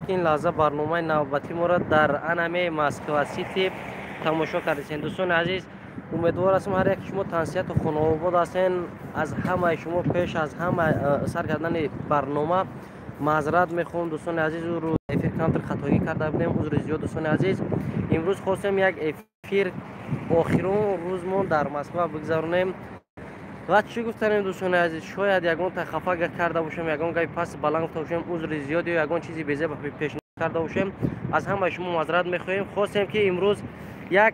Ки ин лаҳза барномаи навбатӣ моро дар анаме Москва Сити тамошо кардесен. Дӯстони азиз, умедвор ҳастам, ҳар яки шумо тансиҳату хонаобод ҳастен. Аз ҳамаи шумо пеш аз ҳама сар кардани барнома маъзарат мехоҳам, дӯстони азиз. Рӯз эфир камтар хатогӣ карда будем, узри зиёд, дӯстони азиз. Имрӯз хостем як эфир охирон рӯзмон дар Москва бигзаронем. Ва чӣ гуфтанем, дӯстони азиз, шояд ягон та хафа карда бошем, ягон гапи паст баланд гуфта бошем, узри зиёд ё ягон чизи безеб пешниҳод карда бошем, аз ҳамаи шумо маъзарат мехоҳем. Хостем, ки имрӯз як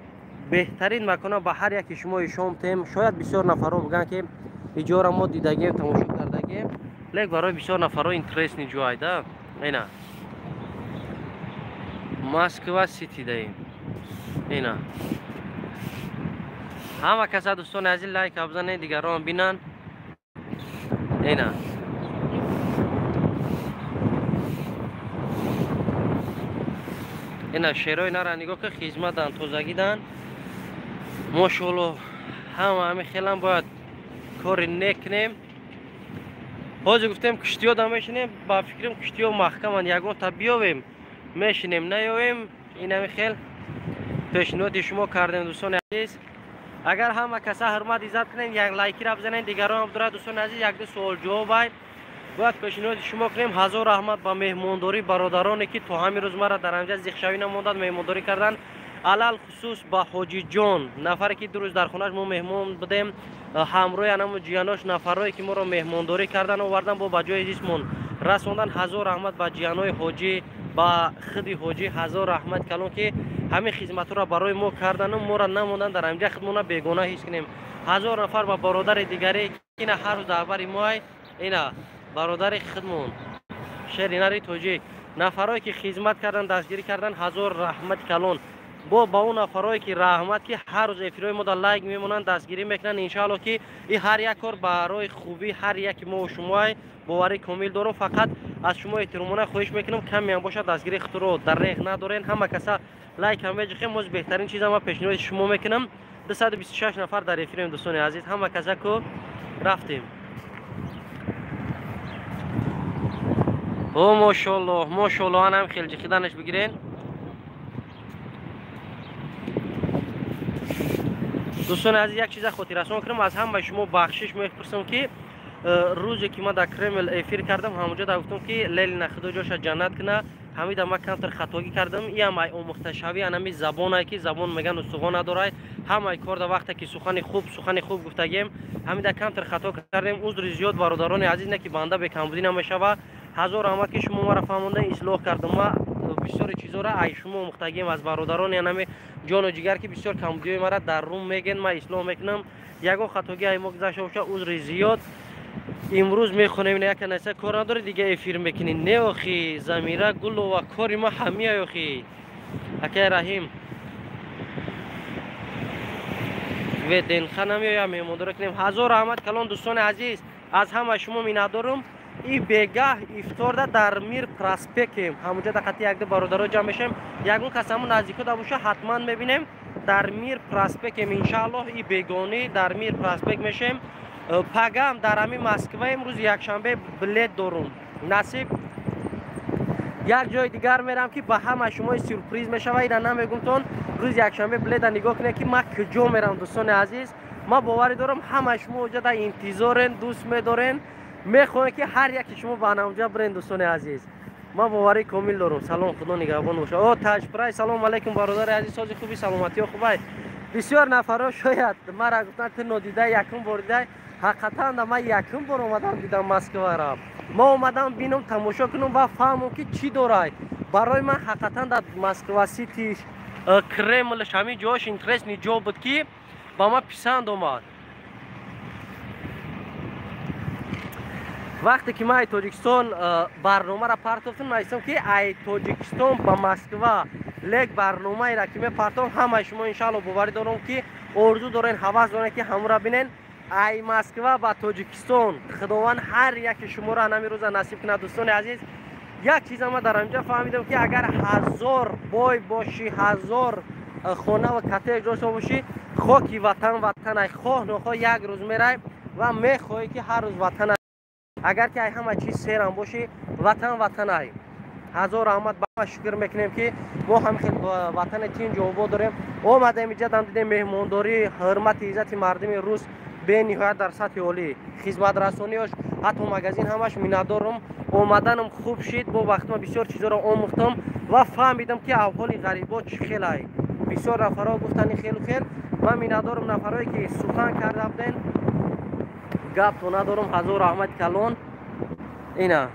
беҳтарин макона ба ҳар яки шумо ишон тем. Шояд бисёр нафарҳо бигӯянд, ки иҷора мо дидагем, тамошо кардагем, лек барои бисёр нафарҳо интересный ҷой да. Ина Москва Сити даем. Ина ҳама каса, дӯстони азиз, лайк бизанед, дигарон бинанд. Ина ина шерои нара нигоҳ ки хизматдан, тозагидан, мошолло. Ҳама ҳами хелам бояд кори нек кунем. Ҳозир гуфтем, киштиё да мешинем, ба фикрам, киштиё маҳкаманд, ягон та биёвем, мешинем, наёвем. Инами хел пешниҳоди шумо кардем, дӯстони азиз. Агар ҳама каса ҳурмат иззат кунем, як лайкира бизанем, дигарон дорад. Дӯстони азиз, якду суол ҷавобай бояд пешниҳоди шумо кунем. Ҳазор раҳмат ба меҳмондорӣ бародароне, ки то ҳамин рӯз мара дар ҳамҷа зиқшавӣ намонданд, меҳмондорӣ карданд. Алалхусус ба Ҳоҷиҷон, нафаре ки 2 рӯз дар хонааш мо меҳмон будем, ҳамроҳи анамо ҷиянош, нафарое ки моро меҳмондорӣ кардан, овардан, бо ба ҷои зистмон расондан. Ҳазор раҳмат ба ҷиянои ҳоҷӣ, ба худи ҳоҷӣ ҳазор раҳмат калон, ки ҳамин хизматҳоро барои мо кардану моро намондан дар ҳамҷа худмона бегона ҳис кунем. Ҳазор нафар ба бародари дигаре, ина ҳар рӯз дар бари моай, ина бародари худмон шери нари тоҷик, нафарое ки хизмат кардан, дастгирӣ кардан, ҳазор раҳмати калон. Бо ба он нафарое ки раҳмат, ки ҳар рӯз эфирҳои мо дар лайк мемонанд, дастгирӣ мекунанд. Иншаалло, ки и ҳар як кор барои хубии ҳар яки мо шумоай, боварӣ комил дорам. Фақат аз шумо эҳтиромона хоҳиш мекунам, камеам бошад, дастгирии худро дар реғ надорен. Ҳама каса лайк ҳам меҷихем. Моз беҳтарин чиза ма пешниҳоди шумо мекунам. 226 нафар дар эфирем, дӯстони азиз. Ҳама каса ку рафтем. О, мошоллоҳ, мошоллоҳ, анам хел ҷихиданаш бигирен. Дӯстони азиз, як чиза хотиррасон кунам. Аз ҳамаи шумо бахшиш мепурсам, ки рӯзе ки ман дар Кремл эфир кардам, ҳамонҷо да гуфтам, ки Ленина худо ҷоша ҷаннат куна. Ҳамида ман камтар хатогӣ кардам. Иам ай омӯхташавӣ анами забонае, ки забон меган устуғон надорай. Ҳамаи кор да вақте ки сухани хуб, сухани хуб гуфтагем, ҳамида камтар хато кардем. Узри зиёд, бародарони азиз, не ки банда бекамбудӣ намешава. Ҳазор раҳмат, ки шумо маро фаҳмонда, ислоҳ кардам. Ма бисёри чизоро ай шумо омӯхтагем, аз бародарони анами ҷону ҷигар, ки бисёр камбудиҳои мара дар рум мегӯянд, ман ислоҳ мекунам. Ягон хатогӣ ай мо гузашта боша, узри зиёд. Имрӯз мехонем, яка наса кор надори, дига эфир мекунӣ. Не охи, Замира Гулова, кори ма ҳамия охи. Акай Раҳим веденха намеоям, меҳмондорӣ кунем. Ҳазор раҳмат калон, дӯстони азиз, аз ҳама шумо миннатдорум. И бегаҳ ифторда дар Мир проспектем, ҳамонҷо дар қати якду бародаро ҷамъ мешавем. Ягон кас ҳамон наздико да боша, ҳатман мебинем. Дар Мир проспектем, иншааллоҳ, и бегонӣ дар Мир проспект мешавем. Пагам дар ҳамин Москва, имрӯз якшанбе, билет дорум, насиб як ҷои дигар мерам, ки ба ҳама шумо сюрприз мешава. Ира намегумтон. Рӯзи якшанбе билета нигоҳ кунед, ки ман куҷо мерам. Дӯстони азиз, ман боварӣ дорам, ҳамаи шумо оҷа дар интизорен, дӯст медорен, мехоҳем, ки ҳар яки шумо ба анамҷа бирен. Дӯстони азиз, ман боварӣ комил дорам. Салом, худо нигаҳбон боша. О, Таҷпрай, салому алайкум, бародари азиз, сози хуби, саломатиё хубай. Бисёр нафарҳо шояд мара гуфтанд, ту нодидай, якум бор дидай. Ҳақиқатан да ман якум бор омадам, дидам Москвара. Ман омадам бинам, тамошо кунам ва фаҳмам, ки чӣ дорай. Барои ман ҳақиқатан дар Москва Ситиш, Кремлш, ҳамин ҷош интересный ҷо буд, ки ба ман писанд омад. Вақте ки ман ай Тоҷикистон барномаро партофтам, навистам, ки ай Тоҷикистон ба Москва, лек барномаеро ки мепартом, ҳамаи шумо иншаалло, боварӣ дорам, ки орзу дорен, ҳавас дорен, ки ҳамонро бинен. Ай Москва ба Тоҷикистон, худованд ҳар яки шуморо ҳамин рӯза насиб кунад. Дӯстони азиз, як чиза ман дар ҳаминҷа фаҳмидам, ки агар ҳазор бой бошӣ, ҳазор хона ва коттедж дошта бошӣ, хоки ватан ватанай. Хоҳ нохоҳ як рӯз мерай ва мехоҳӣ, ки ҳар рӯз ватан. Агар ки ай ҳама чиз серам бошӣ, ватан ватанай. Ҳазор раҳмат, ба шукр мекунем, ки мо ҳам хел ватани тинҷ обод дорем. Омадем иҷа, дам дидем меҳмондорӣ, ҳурмати иззати мардуми рус бениҳоят дар сатҳи олӣ, хизматрасониёш, ҳатто магазин ҳамаш. Миннатдорум, омаданам хуб шид. Бо вақтма бисёр чизоро омӯхтам ва фаҳмидам, ки аҳволи ғарибо чӣ хелай. Бисёр нафарҳо гуфтани хелу хел. Ман миннатдорум нафарҳое, ки сухан карда буден, гапто надорум. Ҳазор раҳмати калон. Ина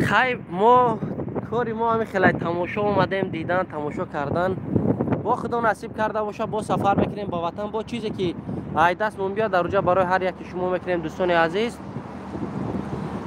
хай, мо кори мо ҳамин хелай, тамошо омадем, дидан, тамошо кардан. Бо худо насиб карда боша, бо сафар мекунем ба ватан. Бо чизе ки ай дастмон биёд, дар уҷа барои ҳар яки шумо мекунем. Дӯстони азиз,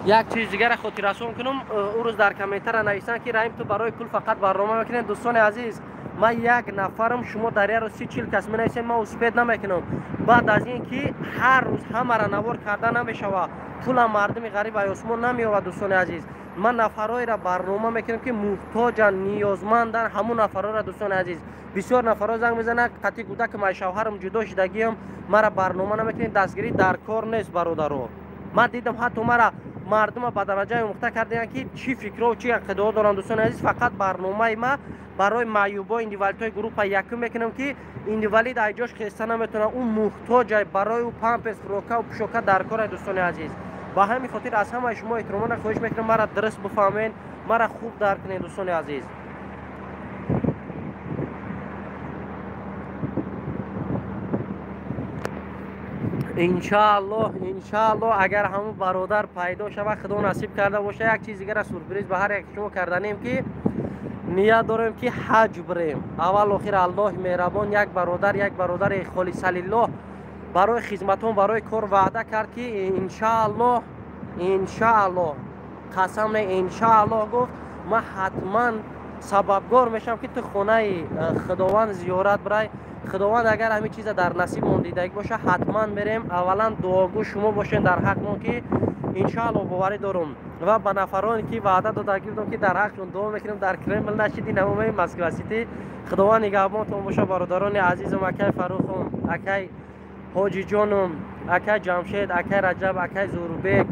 як чиз дигара хотиррасон кунам. Ӯ рӯз дар комментара нависанд, ки Раҳим, ту барои пул фақат барнома мекунем. Дӯстони азиз, ман як нафарам, шумо дар як рӯз 30-40 кас менависед, ман успеть намекунам. Баъд аз ин ки ҳар рӯз ҳамара навор карда намешава, пулам мардуми ғариб ай осмон намеёвад. Дӯстони азиз, ман нафарҳоеро барнома мекунам, ки муҳтоҷанд, ниёзманданд, ҳамун нафарҳоро. Дӯстони азиз, бисёр нафарҳо занг мезананд: «Қатъи кӯдакам, ай шавҳарам ҷудо шудагиам, мара барнома намекунед». Дастгирӣ дар кор нест, бародаро. Ман дидам, ҳатто мара мардума ба дараҷаи омӯхта кардаянд, ки чӣ фикрҳо, чӣ ақидаҳо доранд. Дӯстони азиз, фақат барномаи ма барои маъюбо, инвалидҳои группа якум мекунам, ки инвалид ай ҷош хеста наметавонад, ӯ муҳтоҷай, барои ӯ памперс, хӯрокаву пӯшока дар корай. Дӯстони азиз, ба ҳамин хотир аз ҳамаи шумо эҳтиромона хоҳиш мекунам, мара дуруст бифаҳмед, мара хуб дарк кунед, дӯстони азиз. Иншааллоҳ, иншааллоҳ, агар ҳамун бародар пайдо шавад, худо насиб карда боша, як чиз дигара сюрприз ба ҳар яки шумо карданем, ки ният дорем, ки ҳаҷ бирем. Аввал охир Аллоҳи меҳрабон як бародар, як бародари холисалиллоҳ барои хизматон, барои кор ваъда кард, ки иншааллоҳ, иншааллоҳ, қасам не, иншааллоҳ гуфт, ман ҳатман сабабгор мешавам, ки ту хонаи худованд зиёрат бирай. Худованд агар ҳамин чиза дар насибмон дидагӣ боша, ҳатман мерем. Аввалан дуогӯ шумо бошед дар ҳақмон, ки иншааллоҳ боварӣ дорум. Ва ба нафароне, ки ваъда додагӣ будам, ки дар ҳақшон дуо мекунем, дар Кремл нашиди намомаи Москва Сити. Худованд нигаҳбонтон боша, бародарони азизум, акай Фаррухум, акай Ҳоҷиҷонум, акай Ҷамшед, акай Раҷаб, акай Зурубек,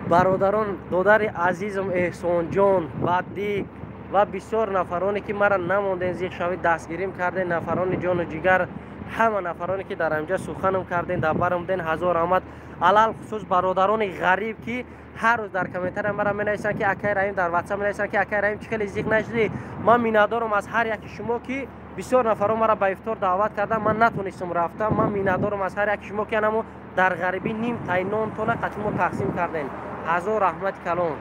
бародарон, додари азизум Эҳсонҷон, Баддик ва бисёр нафароне, ки мара намонден зиқ шавид, дастгирим карден, нафарони ҷону ҷигар, ҳама нафароне, ки дар ҳамҷа суханам карден, дар барам буден, ҳазор раҳмат. Алалхусус бародарони ғариб, ки ҳар рӯз дар комментария мара менависанд, ки акай Раҳим, дар ватсап менависанд, ки акай Раҳим, чӣ хеле зиқ нашудӣ. Ман миннатдорам аз ҳар яки шумо, ки бисёр нафарон мара ба ифтор даъват карданд, ман натонистам рафтам. Ман миннатдорам аз ҳар яки шумо, ки анамо дар ғарибӣ ним тай нонтона қатъи мо тақсим кардем. Ҳазор раҳмати калон.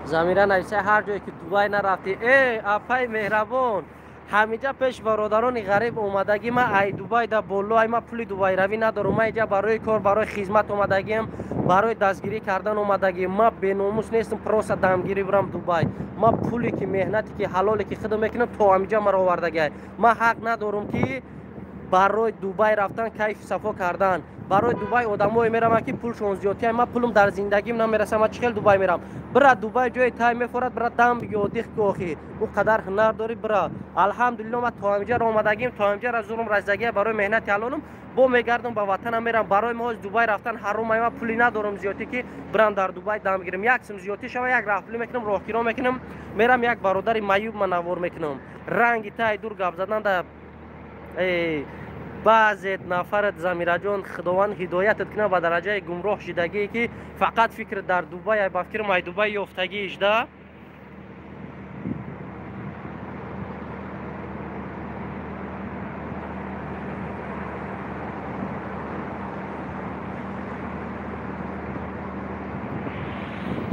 Замира нависа: «Ҳар ҷое ки Дубай нарафтӣ». Э, апай меҳрабон, ҳамиҷа пеш бародарони ғариб омадагӣ. Ма ай Дубай да боло, ай ма пули дубайравӣ надорам. Ма иҷа барои кор, барои хизмат омадагиам, барои дастгирӣ кардан омадагӣ. Ма беномус нестам, просто дамгирӣ бирам Дубай. Ма пуле ки, меҳнате ки, ҳалоле ки худам мекунам, то ҳамиҷа маро овардагиай. Ма ҳақ надорам, ки барои Дубай рафтан, кайфу сафо кардан. Барои Дубай одамое мераванд, ки пулшон зиёдтия. Ман пулм дар зиндагим намерасам, ман чӣ хел Дубай мерам? Бира Дубай, ҷои тай мефорад, бира дам биги, одих ки. Охи ӯ қадар ҳунар дорӣ, бира. Алҳамдулилло, ман то ҳамиҷаро омадагим, то ҳамиҷара зурум расидагия барои меҳнати ҳалолум. Бо мегардам, ба ватанам мерам. Барои мо Дубай рафтан ҳаром. Ман пулӣ надорам зиёдтӣ, ки бирам дар Дубай дам гирам. Як сум зиёдтӣ шава, як раҳпулӣ мекунам, роҳкиро мекунам, мерам, як бародари маъюб ма навор мекунам. Ранги тай дур гап задан да баъзе нафарат. Замираҷон, худованд ҳидоятат кунад ба дараҷаи гумроҳ шидагие, ки фақат фикр дар Дубай, ба фикрм ай Дубай ёфтагииш да.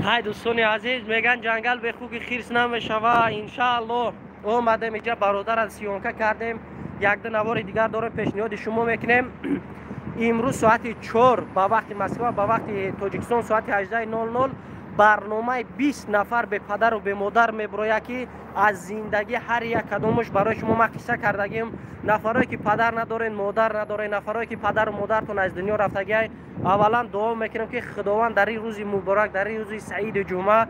Ҳай, дӯстони азиз, меган, ҷангал бехуки хирс намешава. Иншааллоҳ, омадем иҷа, бародарат съёмка кардем, якду навори дигар дорем, пешниҳоди шумо мекунем. Имрӯз соати 4 ба вақти Москва, ба вақти Тоҷикистон соати 18:00. Барномаи 20 нафар бепадару бемодар меброяд, ки аз зиндагӣ ҳар як кадомаш барои шумо ман қисса кардагим. Нафарое ки падар надорен, модар надорен, нафарое ки падару модартон аз дунё рафтагиай, аввалан дуо мекунем, ки Худованд дар ин рӯзи муборак, дар ин рӯзи саиди ҷумъа,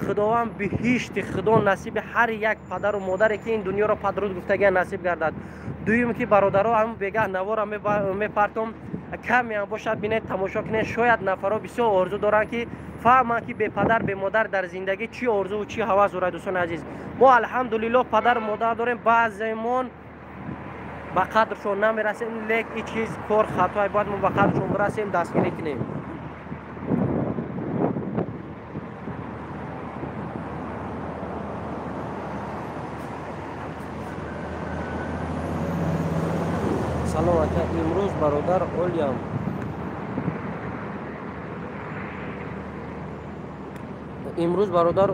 Худованд биҳишти Худо насиби ҳар як падару модаре ки ин дунёро падруд гуфтагия насиб гардад. Дуюм ки бародаро, ҳамн бегаҳ навора мепартом, камеам бошад, бинед, тамошо кунед. Шояд нафарҳо бисёр орзу доранд, ки фаҳманд, ки бепадар бемодар дар зиндагӣ чӣ орзуву чӣ ҳавас дорад. Дӯстони азиз, мо алҳамдулиллоҳ падару модар дорем, баъземон ба қадршон намерасем, лек ин чиз кор хатое, бояд мо ба қадршон бирасем, дастгирӣ кунем. Салом ака, имрӯз бародар Олиям, имрӯз бародар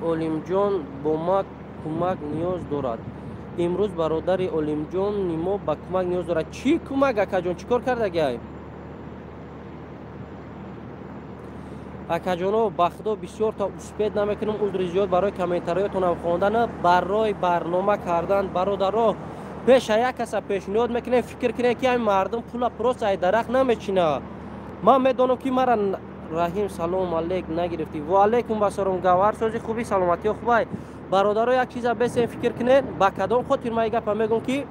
Олимҷон бо ма кӯмак ниёз дорад. Имрӯз бародари Олимҷон мо ба кӯмак ниёз дорад. Чӣ кӯмак, акаҷон? Чӣ кор кардагиай, акаҷоно? Ба Худо, бисёр та успеть намекунам, узри зиёд барои комментариётонам хондан, барои барнома кардан. Бародаро, пеша як каса пешниҳод мекунем, фикр кунем, ки ҳамин мардум пула просто ай дарахт намечина. Ман медонам, ки мара Раҳим салом алейк нагирифтӣ. Ва алейкум вассалом, Гавҳар, сози, хуби, саломатиё хубай. Бародаро, як чиза бесем фикр кунед, ба кадом хотир ман гапа мегӯм, ки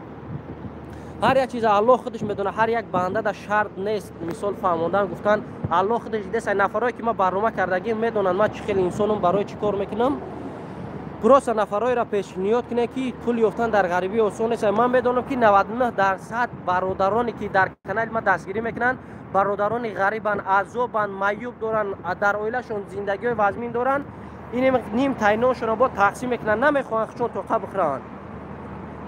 ҳар як чиза Аллоҳ худаш медонад, ҳар як банда да шарт нест мисол фаҳмондан, гуфтан. Аллоҳ худаш дидеса. Нафарое ки ман барнома кардагим медонанд, ман чӣ хел инсонум, барои чӣ кор мекунам. Просто нафарҳоеро пешниҳод кунед, ки пул ёфтан дар ғарибӣ осон нест. Ман медонам, ки 99% бародароне ки дар канали ман дастгирӣ мекунанд, бародарони ғарибанд, азобанд, маъюб доранд, дар оилашон зиндагиҳои вазмин доранд. Ин ним тайношонро бо тақсим мекунанд, намехоҳанд чон тоқа бихӯранд.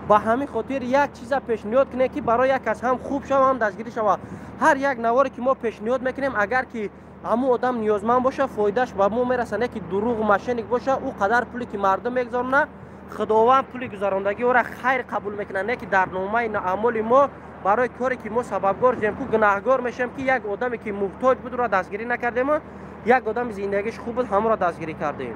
Ба ҳамин хотир як чиза пешниҳод кунед, ки барои як кас ҳам хуб шава, ҳам дастгирӣ шава. Ҳар як наворе ки мо пешниҳод мекунем, агар ки ҳамун одам ниёзманд боша, фоидааш ба мо мераса, не ки дурӯғу мошенник боша. Ӯ қадар пуле ки мардум мегузаронад, Худованд пули гузарондагӣ ӯра хайр қабул мекунад, не ки дар номаи аъмоли мо барои коре ки мо сабабгор шудем, ку гунаҳгор мешавем, ки як одаме ки муҳтоҷ буд, ӯро дастгирӣ накардему, як одами зиндагиш хуб буд, ҳамонро дастгирӣ кардем.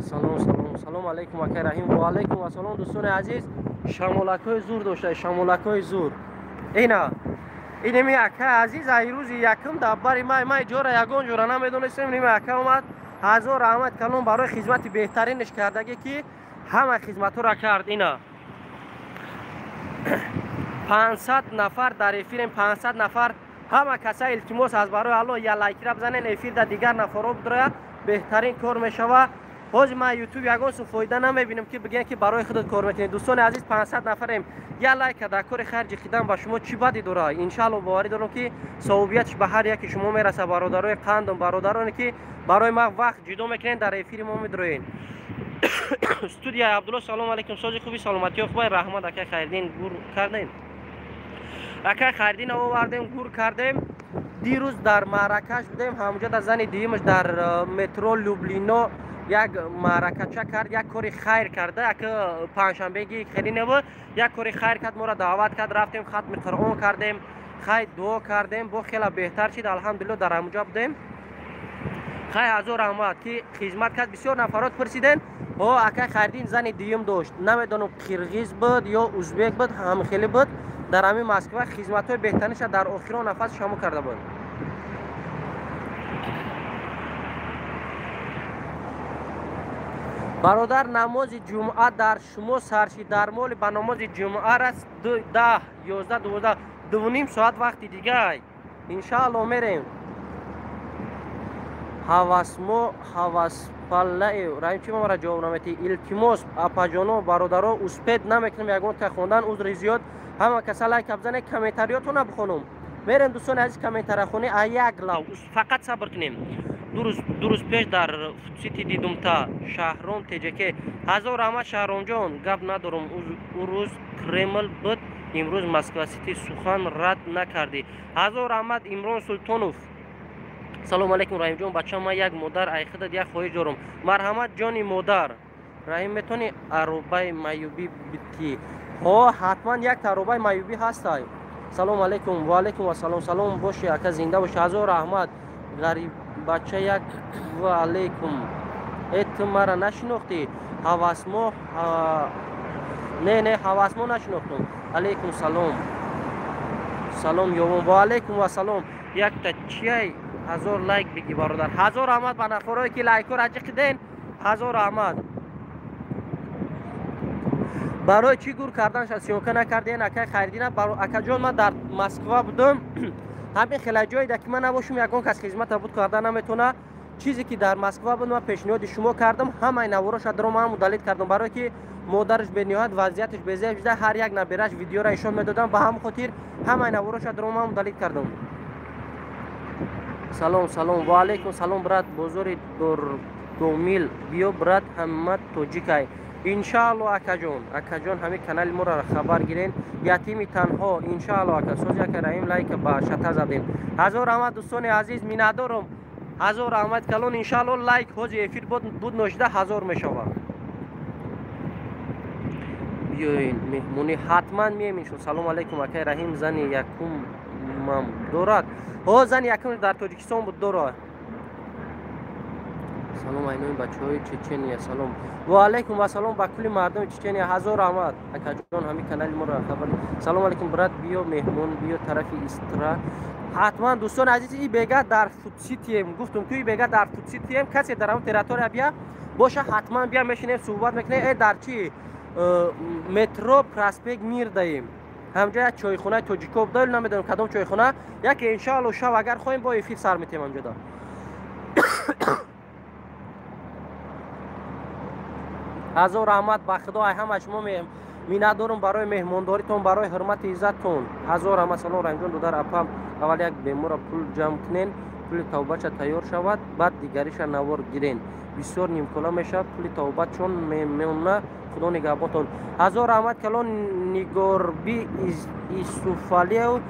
Салом, салом, салом алейкум, акай Раҳим. Ва алейкум ассалом. Дӯстони азиз, шамолакҳои зур дошта, шамолакҳои зур. Ина инеми ака азиз ай рӯзи якум дар бари май, май ҷора ягон ҷора намедонистем, ними ака омад. Ҳазор раҳмат калом барои хизмати беҳтаринаш кардагӣ, ки ҳама хизматҳоро кард. Ина 500 нафар дар эфирем, 500 нафар. Ҳама каса илтимос, аз барои Аллоҳ я лайкира бизанен, эфир да дигар нафарҳо бидрояд, беҳтарин кор мешава. Ҳозир ман Ютуб ягон су фоида намебинам, ки бигӯям, ки барои худат кор мекунед. Дӯстони азиз, 500 нафарем, я лайка дар кори хайр ҷиқидан ба шумо чӣ бадӣ дорад? Иншаалло, боварӣ дорам, ки савобиятш ба ҳар яки шумо мерасад. Бародарои қандум, бародароне ки барои ман вақт ҷудо мекунед, дар эфири мо медроед. Студия Абдулло, салом алейкум, сози, хуби, саломатиё хубай. Раҳмат, акай Хайриддин. Гур кардем, акай Хайриддин овардем, гур кардем. Дирӯз дар маъракаш будем, ҳамуҷа дар зани дуюмаш дар метро Люблино як маъракача кард, як кори хайр карда. Як панҷшанбеги хеле набуд, як кори хайр кард, моро даъват кард, рафтем, хатми Қуръон кардем, хайр дуо кардем, бо хела беҳтар шид, алҳамдулилло. Дар ҳамуҷа будем. Хай, ҳазор раҳмат, ки хизмат кард. Бисёр нафарот пурсиден: о, акай Хайриддин зани дуюм дошт, намедонам, қирғиз буд ё узбек буд, ҳамхеле буд. Дар ҳамин Москва хизматҳои беҳтаринаша дар охирон нафас шамо карда буд. Бародар, намози ҷумъа дар шумо сарши дар моли ба намози ҷумъа раст 10, 11, 12, 2,5 соат вақти дигай, иншаалло мерем. Ҳавасмо ҳаваспаллаи Раҳим, чи мара ҷавоб наметӣ? Илтимос, апаҷоно, бародаро, успеть намекунем ягон та хондан, узри зиёд. Ҳама каса лайка бизанед, комментариётона бихонум. Мерем, дӯстони азиз, комментарияхонӣ а як лав, фақат сабр кунем. 2 рӯз пеш дар Фудсити дидумта. Шаҳром Теҷаке, ҳазор раҳмат, Шаҳромҷон, гап надорум. Ӯ рӯз Кремл буд, имрӯз Москва Сити, сухан рад накардӣ. Ҳазор раҳмат, Имрон Султонов. Салом алейкум Раҳимҷон, бача, ман як модар айхидат як хоҳиш дорам. Марҳамат ҷони модар. Раҳим, метавонӣ аробаи маюбӣ битӣ? Ҳо, ҳатман як аробаи маюбӣ ҳастай. Салом алейкум. Ва алейкум ассалом. Салом боши ака, зинда боши. Ҳазор раҳмат. Ғариб бача як ва алейкум. Э, ту мара нашинохтӣ? Ҳавасмо не, ҳавасмо нашинохтум. Алейкум салом. Салом ёвон. Ва алейкум ассалом. Якта чиай 1000 лайк бигӣ бародар. Ҳазор раҳмат ба нафарое ки лайкҳоро ҷиқиден. Ҳазор раҳмат. Барои чӣ гур карданша съёмка накарден акай Хайриддина? Акаҷон, ман дар Москва будам. Ҳамин хела ҷойда ки ман набошум, ягон кас хизмата буд карда наметавона. Чизе ки дар Москва буд, ман пешниҳоди шумо кардам, ҳамаи навороша даромам удалить кардам, барое ки модараш бениҳоят вазъияташ безеб шуда, ҳар як набираш видеоро ишон медодам, ба ҳамон хотир ҳамаи навороша даромам удалить кардам. Салом, салом. Ва алейкум салом, брат. Бозори Доргомил биё брат, ҳама тоҷикай. Иншаалло акаҷон, акаҷон, ҳамин канали моро хабар гирен. Ятими танҳо, иншаалло ака. Сози ака Раҳим, лайка ба шата задем. Ҳазор раҳмат дӯстони азиз, миннатдорам. Ҳазор раҳмат калон. Иншаалло лайк ҳози эфир буд ношида 1000 мешавад. Биёен меҳмонӣ, ҳатман меем иншо. Салом алейкум акай Раҳим, зани якумам дорад? Ҳо, зани якум дар Тоҷикистон буд, дорад. Салом айнои бачаҳои Чечения. Салом. Ва алейкум вассалом ба кулли мардуми Чечения. Ҳазор раҳмат акаҷон, ҳамин канали моро хабар. Салом алейкум брат, биё меҳмон, биё тарафи Истра. Ҳатман дӯстони азиз, и бега дар Фудситием. Гуфтум ки и бега дар Фудситием, касе дар ҳамон территория бия боша, ҳатман бия, мешинем, суҳбат мекунем. Э, дар чи метро Проспект Мир даем. Ҳамҷо як чойхонаи тоҷико буд, намедонам кадом чойхона. Яке иншаалло шав агар хоҳем бо эфир сар метем ҳамҷода. Ҳазор раҳмат ба худо, ай ҳама шумо миннатдорам барои меҳмондоритон, барои ҳурмати иззаттон. Ҳазор раҳмат. Салом Раҳимҷон, додар, апам, аввал як бемора пул ҷамъ кунен, пули тавбача тайёр шавад, баъд дигариша навор гирен. Бисёр нимкола мешавад, пули тавбачон мемона. Худо нигаҳбонтон. Ҳазор раҳмат калон. Нигорби Исуфалиев,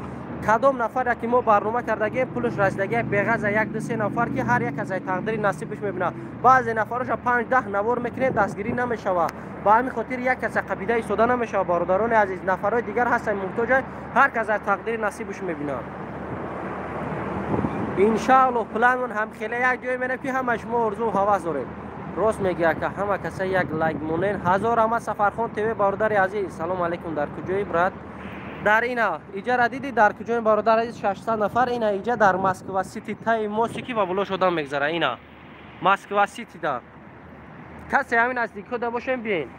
кадом нафаре ки мо барнома кардагем, пулаш расидагия беғаза 1-2-3 нафар ки ҳар як аз тақдири насибаш мебинад. Баъзе нафароша 5-10 навор мекунем, дастгирӣ намешавад. Ба ҳамин хотир як каса қабида истода намешавад, бародарони азиз. Нафарҳои дигар ҳастанд муҳтоҷанд, ҳар кас аз тақдири насибаш мебинад. Иншаалло планмон ҳам хеле як ҷое мерем ки ҳама шумо орзу ҳавас доред. Рост мегӯ ака, ҳама каса як лайк монен. Ҳазор раҳмат Сафархон ТВ бародари азиз. Салом алейкум, дар куҷои брат? Дар ина иҷара дидӣ дар куҷои бародар азиз? 600 нафар ина иҷа дар Москва Сити таи мосики ва булош одам мегзара. Ина Москва Сити да. Касе ҳамин наздикҳо да бошем, биен.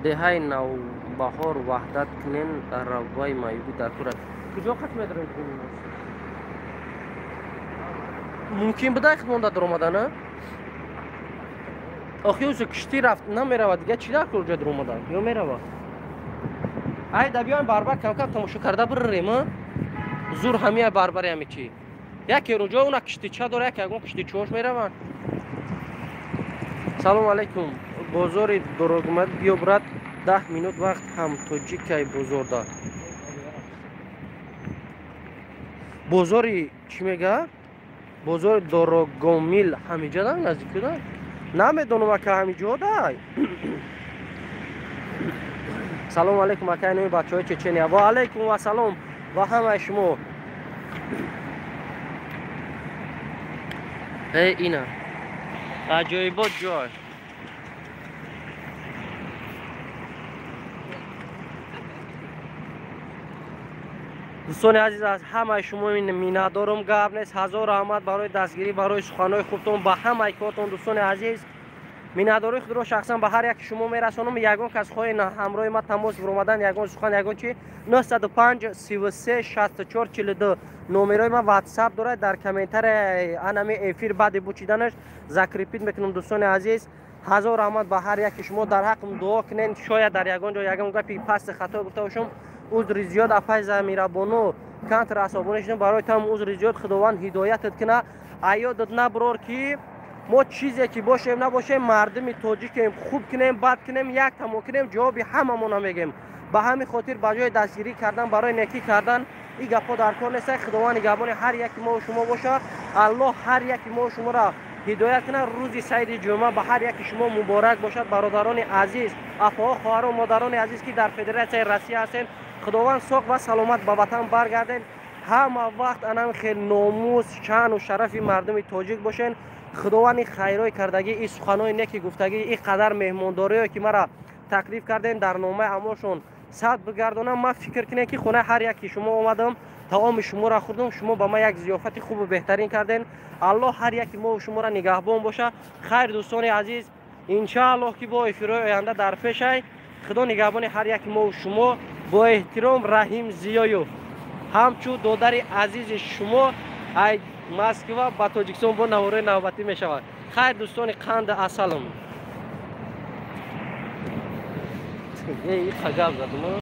Деҳаи Навбаҳор ваҳдат кунен, равваи маюбӣ дар кура. Куҷо қат медорем? Мумкин буда хидмонда даромадана? Охи ӯзу киштӣ рафт намеравад, дига чӣ дар куҷо даромадан? Ё меравад? Ай да биёем барбар кам-кам тамошо карда биррем, а? Зур ҳамия барбари ҳами чӣ? Яке рӯҷо уна киштича дора, яке ягон киштичош мераванд. Салом алейкум. Бозори Дорогмад биё брат, 10 минут вақт ҳам тоҷикай бозорда. Бозори чӣ мега? Бозори Дорогомил ҳамиҷа да наздик да? Намедонам ака ҳамиҷо дай. Салом алейкум акай номи бачаҳои Чечения. Ва алейкум вассалом ва ҳамаи шумо. Э, ина аҷоибот ҷой. Дӯстони азиз, аз ҳамаи шумо миннатдорам, гап нест. Ҳазор раҳмат барои дастгирӣ, барои суханҳои хубтон, ба ҳамаи кортон. Дӯстони азиз, миннатдории худро шахсан ба ҳар яки шумо мерасонам. Ягон кас хоҳе ҳамроҳи ман тамос биромадан, ягон сухан, ягон чи, 905 33 64 42 номерои ман WhatsApp дорад. Дар комментария анами эфир баъди бучиданаш закрепить мекунам. Дӯстони азиз, ҳазор раҳмат ба ҳар яки шумо. Дар ҳаққам дуо кунед, шояд дар ягон ҷо ягон гапи пасти хато гуфта бошам. Узри зиёд апай Замирабону кантр асобонӣ шудам, барои там узри зиёд. Худованд ҳидоятат куна. Аёдат наброр ки мо чизе ки бошем набошем, мардуми тоҷикем. Хуб кунем, бад кунем, як тамо кунем, ҷавоби ҳамамона мегем. Ба ҳамин хотир ба ҷои дастгирӣ кардан барои некӣ кардан ин гапҳо дар кор нест. Худованд нигаҳбони ҳар яки мо шумо бошад. Аллоҳ ҳар яки мо шуморо ҳидоят кунад. Рӯзи саиди ҷумъа ба ҳар яки шумо муборак бошад, бародарони азиз, апоҳо, хоҳарон, модарони азиз, ки дар Федератсияи Россия ҳастед. Худованд соғ ва саломат ба ватан баргардед. Ҳама вақт анам хел номус, шаъну шарафи мардуми тоҷик бошен. Худованд ин хайрҳои кардагӣ, ин суханҳои неки гуфтагӣ, ин қадар меҳмондориҳое ки мара таклиф кардем, дар номаи аъмолшон сад бигардонам. Ман фикр кунем, ки хонаи ҳар яки шумо омадам, таоми шуморо хӯрдам, шумо ба ман як зиёфати хубу беҳтарин кардем. Аллоҳ ҳар яки мо шуморо нигаҳбон боша. Хайр, дӯстони азиз, иншааллоҳ, ки бо эфирҳои оянда дар пешай. Худо нигаҳбони ҳар яки мо шумо. Бо эҳтиром, Раҳим Зиёев, ҳамчун додари азизи шумо, ай Москва ба Тоҷикистон бо навораи навбатӣ мешавад. Хайр, дӯстони қанду асалам. Гап задум.